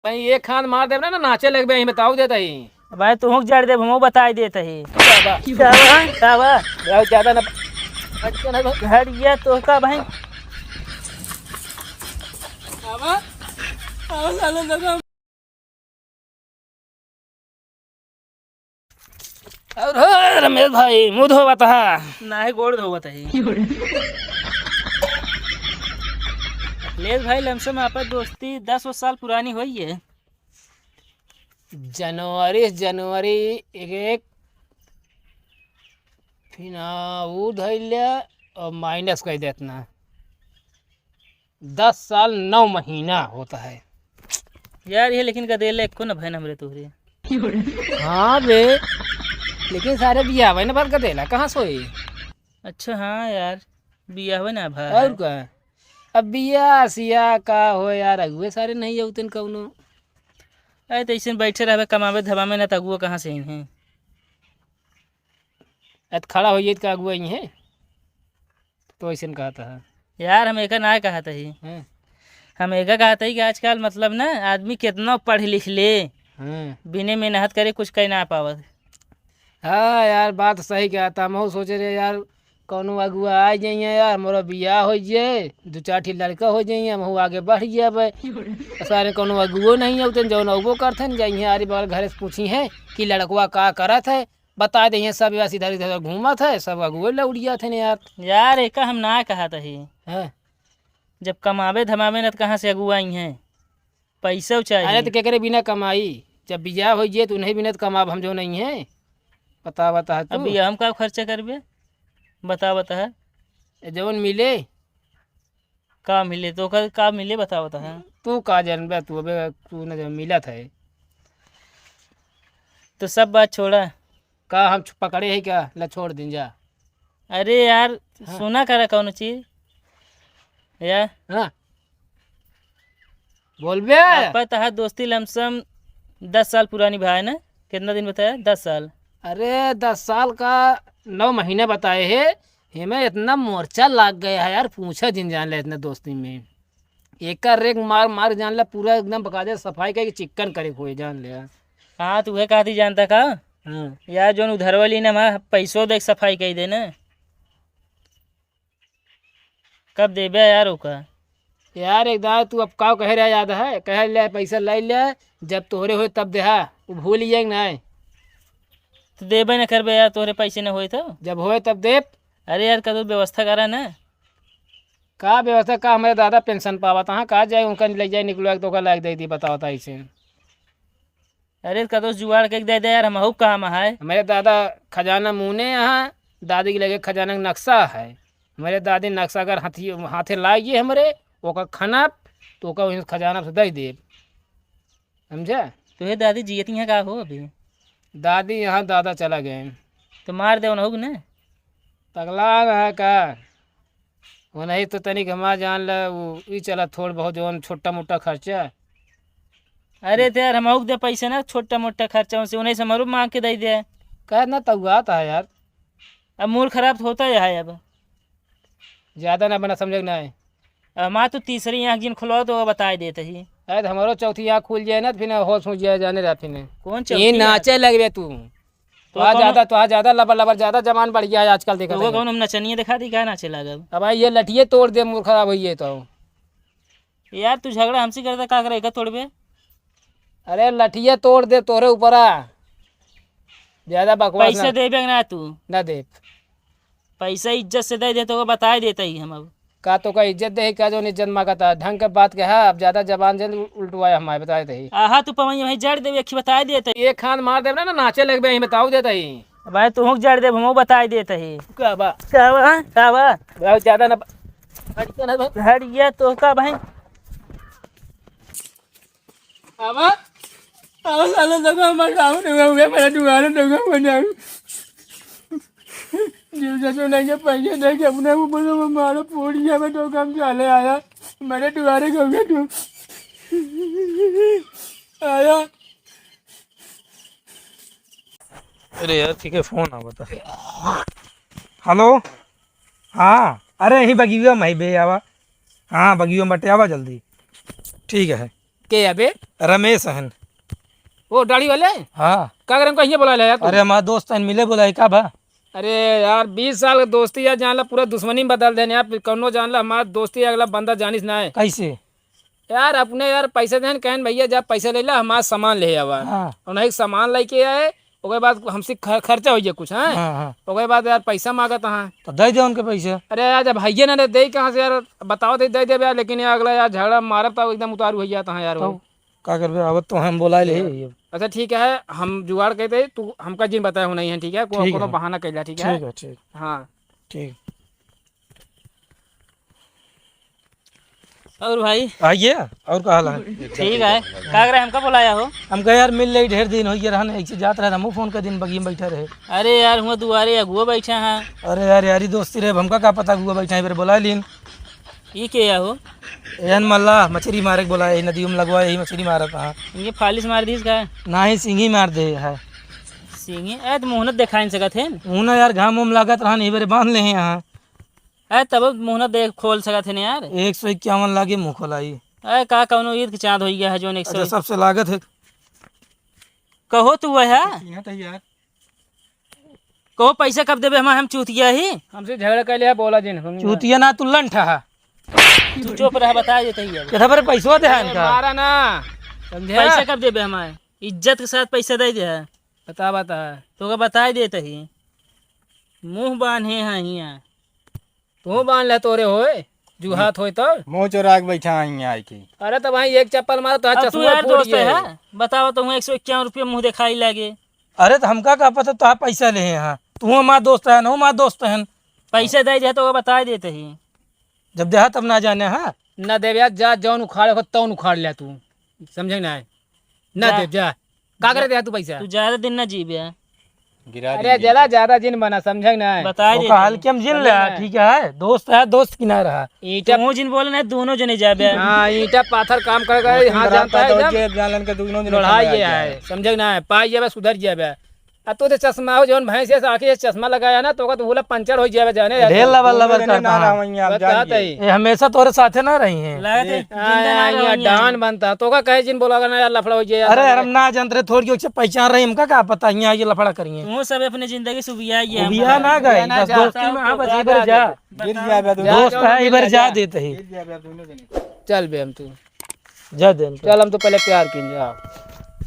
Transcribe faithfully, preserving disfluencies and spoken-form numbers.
नहीं, एक हाथ मार देब ना, ना नाचे लगबे, यहीं बताओ देता ही। भाई, तू हुक जड़ देब, हमहू बताई देता ही। का बा? का बा? का बा? बहुत ज्यादा ना, हट के ना भाई। हट गया तो का भाई? आवा, आवा साले लगा। और हो रमेश भाई, मुँह धोवत हा? नाही, गोड़ धोवत ही। अखिलेश भाई, लमसम आपन दोस्ती दस साल पुरानी होई है। जनवरी, जनवरी एक, एक, फिर हाँ, ऊ धइल ले और माइनस कर देतना। दस साल नौ महीना होता है। यार, ये लेकिन गदेले एको न भैन हमरे तोहरे। हाँ बे, लेकिन सारे बियाह भाई ना बात गदेला कहाँ से होई? अच्छा, हाँ यार, बियाह ना भा और है। का? अब बियाह सियाह का हो यार, अगुए सारे नहीं अउतन कौनो। अरे, तो ऐसे बैठे रहबे, कमावे धमावे ना, तो अगुआ कहाँ से अइहें? अत खड़ा होइए तो का अगुआ अइहें? तो ऐसे कहत है। यार, हम एका ना कहत ही। हैं? हम एका कहत ही कि आजकल, मतलब ना, आदमी कितना पढ़ लिख ले, हैं? बिने मेहनत करे कुछ कह ना पावत। हाँ यार, बात सही कहत हा। हमहू सोचे रहे यार, कौनो अगुआ आ जाइए यार, हमारा बियाह हो जाए, दो चार ठी लड़का हो जाइए, हमहू आगे बढ़ जाबे। सारे कौनो अगुओ नहीं अउतन, जौन अगुओ करथन, जाइए आरे बगल घरे से पूछी है कि लड़कवा का करत है, बता दे, सब बस इधर इधर घूमत है, सब अगुए लौट जात है यार। यार, एका हम ना कहत ही। हाँ। जब कमावे धमावे न, त कहाँ से अगुआ अइहें? पैसा अरे, चाहिए। तो केकरे बिना कमाई? जब बियाह हो जाए, तो उन्हें बिना तो कमाब हम जो नहीं है। बता, बता अब तू। बियाह हम का खर्चा करबे? बता, बता। ए, जौन मिले। का मिले? तो का, का मिले, बता, बता। तू का जानबे तू, अबे तू न जब मिलत है। तो सब बात छोड़ा। का हम छु-, पकड़े है क्या? ला छोड़ दिन जा। अरे यार, हाँ। सुना करा कौनो चीज। या? हाँ। बोलबे। आपा तहार दोस्ती लमसम दस साल पुरानी भाई ना? कितना दिन बताया? दस साल। अरे, दस साल का नौ महीने बताए है। हेमे इतना मोर्चा लाग गया है यार, पूछा जिन जान ले इतना दोस्ती में। एका रेक मार मार जान ले, पूरा एकदम बकायदे सफाई करके चिक्कन करे खोए जान ले। हाँ, तू है कहती जानता का? हाँ। यार, जोन उधरवा ली ना, हमारा पैसो देख सफाई कई दे ना। कब देबे यार ओका? यार, एक दाँव तू अब का कहे रहा याद है? कहे ले पैसा लाई ले, जब तोहरे होए तब देहा। उ भूल जाए कि नाय? तो देबे न करबे यार, तोहरे पैसे न होए तो? जब होए तब देब। अरे यार, कदो व्यवस्था करा ना। का व्यवस्था? का हमरे दादा पेंशन पावत हाँ, का जाए उनका ले जाए निकलवा के तो ओका लायक दे दी, बताओ तो ऐसे। अरे, कदो जुगाड़ के दे दे यार, हमहू काम है। हमरे दादा खजाना मुने यहाँ, दादी के लगे खजाना के नक्शा है। हमरे दादी नक्शा अगर हाथी, हाथे लाग गए हमरे, ओकर खनब, तो ओकर वहीं खजाना से दे देब। समझा? तो ये दादी जियत यहाँ का हो अभी? दादी यहाँ दादा चला गए। तो मार दे उन्हों ने। पगला रहा का? वो नहीं तो तनिक हमार जान ले, वो ई चला थोड़ बहुत जौन छोटा मोटा खर्चा। अरे तो यार, हम आउक दे पैसे ना, छोटा मोटा खर्चा उनसे, उन्हें से हमरो मांग के दे दे। कह ना तउआत है यार। अब मूड खराब तो होता ही है अब। ज्यादा ना बना, समझे कि नहीं? अब माँ, तू तीसरी आँख जिन खुलवा तो बताए देते ही। अरे तो हमारो चौथी आँख खुल जाए ना, तो फिर होश हो जाए, जाने रहा फिर। कौन ये चौथी आँख? नाचे लगबे तू। तो तोहार कौनो ज्यादा, तोहार ज्यादा लबर लबर, ज्यादा जबान बढ़ गया है आजकल, देखा तो था। कौनो हम नचनिया दिखा दी, का नाचे लागब? अब भाई, ये लठिए तोड़ दे, मूड खराब होइए तो। यार, तू झगड़ा हमसे करता, का करे, का तोड़बे? अरे, लठिए तोड़ दे तोरे ऊपरा। ज्यादा बकवास पैसा ना। देबे ना तू? ना देब। पैसा इज्जत से दे दे, तो बताए देते ही हम अब। का तो का इज्जत दे, का जौन इज्जत मांगता? ढंग के बात कहा, अब ज्यादा जबान जन उल्टवाए हमारे, बताए दे। आहा, तू पवैया भाई जड़ देवे, अखी बताए देते। एक हाथ मार देब ना, ना नाचे लगबे, यहीं बताओ देते ही। भाई, तू हुक जड़ देब, हमहू बताए देते ही। का बा? का बा? का बा? बहुत ज्यादा ना, हट के ना भाई। हट गया तो का भाई? आवा, आवा साला, देखो हमारे गाँव में हुआ, मेरे दुआरे देखो, मैं जाऊँ। जीव जैसे नहीं के पैसे दे के अपने ऊपर से वो मारो, फोड़ दिया, मैं तो काम चाले आया, मेरे दुआरे गंगा तू आया। अरे यार, ठीक है, फोन आवता। हेलो, हाँ, अरे यही बगिया में ही बे, आवा। हाँ, बगिया में बटे, आवा जल्दी। ठीक है। के अबे? रमेश हन। ओ, दाढ़ी वाले? हाँ। का करे, हमका हियाँ बोलाए ला यार तू? अरे, हमार दोस्त हन, मिले बोलाए, का बा? अरे यार, बीस साल के दोस्ती यार, जान ला, पूरा दुश्मनी में बदल देन यार। कौनो, जान ला, हमार दोस्ती अगला बंदा जानिस ना है। कैसे? यार, अपने यार पैसे देन, कहन, "भैया, जा पैसे ले ला, हमार सामान ले आवा।" हाँ। और नहीं, सामान लेके आए, ओकरे बाद हमसे ख-, खर्चा होइ गया कुछ, हाँ? हाँ, हाँ। ओकरे बाद यार पैसा मांगत हाँ। तो दे दे उनके पैसे। अरे यार, जब हइये ना दे, दे कहाँ से यार? बताओ, दे, दे देबे यार, लेकिन यार अगला यार झगड़ा मारब तब एकदम उतारू होइ जाता है यार। तो का करबे, अब तो हम बोलाए ले ही। अच्छा ठीक है, हम जुगाड़ करते, तू हमका जिन बताए हो नहीं है, ठीक है? को-, ठीक कोनो है। बहाना कैला, ठीक है? ठीक है, ठीक। हाँ। ठीक। और भाई? आइए, और का हाल है? ठीक है। का करे, हमका बोलाया हो? हमका यार मिल ले, ढेर दिन होइ गया रहन, ऐसे जात रहे, हमहू फोन कर दिन बगिया में बैठा रहे। अरे यार, हुआ दुआरे अगुआ बैठा है। अरे यार, यारी दोस्ती रहे, हमका का पता अगुआ बैठा है, फिर बोला लीन। ई के या हो? एहन मल्ला, मछरी मारे के बोला है, नदियों में लगवा, यही मछरी मारत है। इनके फालिस मार दीस का? नाही, सिंगी मार दे है। सिंगी? ए, तो मुहनत देखाइन सकत है। मुहना यार, घाम उम लागत रहन, यही बेरे बांध ले हैं यहाँ। ए, तब मुहनत देख खोल सकत है ना यार। एक सौ इक्यावन लागे मुँह खोलाई। ए, का कौनो ईद के चाँद होइ गया है जोन एक सौ? अच्छा, सबसे लागत है। कहो तू वह है? चिन्हत है यार। कहो पैसा कब देबे हमार, हम चूतिया ही? हमसे झगड़ा कर लिया, बोला जिन, हम चूतिया ना, तू लंठ है। तू चुप रह, बता देते ही अब। केथा पर पैसवा दे है ए, इनका? मारा ना, समझे? पैसा कब देबे हमार? इज्जत के साथ पैसा दे दे है। बता, बता। तोका बताइ देत ही। मुँह बान्हे हैं हियाँ। तू बान्ह ले तोरे होए, जुहात होए तब। मुँह चोरा के बैठा है हियाँ आइके। अरे तो भाई एक चप्पल मारो तो अब तू चश्मा यार फूट दोस्त गया है। है, बताओ तो हुआ एक सौ इक्यावन रुपये मुँह देखाई लागे। अरे तो हमका का पता तोहार पैसा ले हैं यहाँ। तू हमार दोस्त है, ना हमार दोस्त है। पैसा दे दे तो बताइ देत ही। जब देहा तब ना जाने, हाँ? ना देवे यार, जा जौन उखाड़े हो तौन उखाड़ ले तू, समझे ना है? ना जा। देव, जा। का करे जा। दे तू पैसा? तू ज्यादा दिन ना जीबे। गिरा अरे देंगे जला इनको। ज्यादा जिन बना, समझे ना है? बताइ ओका देते हल्के हैं। में जिन ले, समझे ना है? ठीक है, दोस्त है, दोस्त किनारा है। ईंटा तू जिन बोले ना, दोनों जने जाबे। हाँ, ईंटा पाथर काम कर गए, दोस्ती हाँ, में जानता रहता है तो एकदम। जे जालन के दोनों जने लड़ाई समझ ये आ है, जाए। समझे ना है? पाई जाबे, सुधर जाबे। आ तो, तो चश्मा हो, जौन भैंस से आँखें से चश्मा लगाया ना, तो ओका तो बोला पंचर हो जावे जाने। ढेर लबर लबर दोनों जने करता ना है। रहवैया, आप बस जान कहत के। है। ये हमेशा तोरे साथे ना रही हैं। लागत है, ये जिंदा ना हाँ, यहाँ रहवैया। डान बनता, तो का कहे जिन बोला ना यार, लफड़ा हो जाए यार। अरे यार, हम ना जानते रहे, थोड़ी ओर से पहचान रही, हमका का पता, यहाँ ये लफड़ा करिए। तू सब अपने जिंदगी से उबिया गया उबिया हमका। ना गए, उबिया ना बस जा। दोस्ती में, हाँ, बस बताओ इबर तो जा। आगे। गिर जाबे दोनों। दोस्त है, इबर जा देते ही। गिर जाबे दोनों जने। चल बे हम तू। जा दे हम तो। चल, हम तो पहले प्यार किन जा।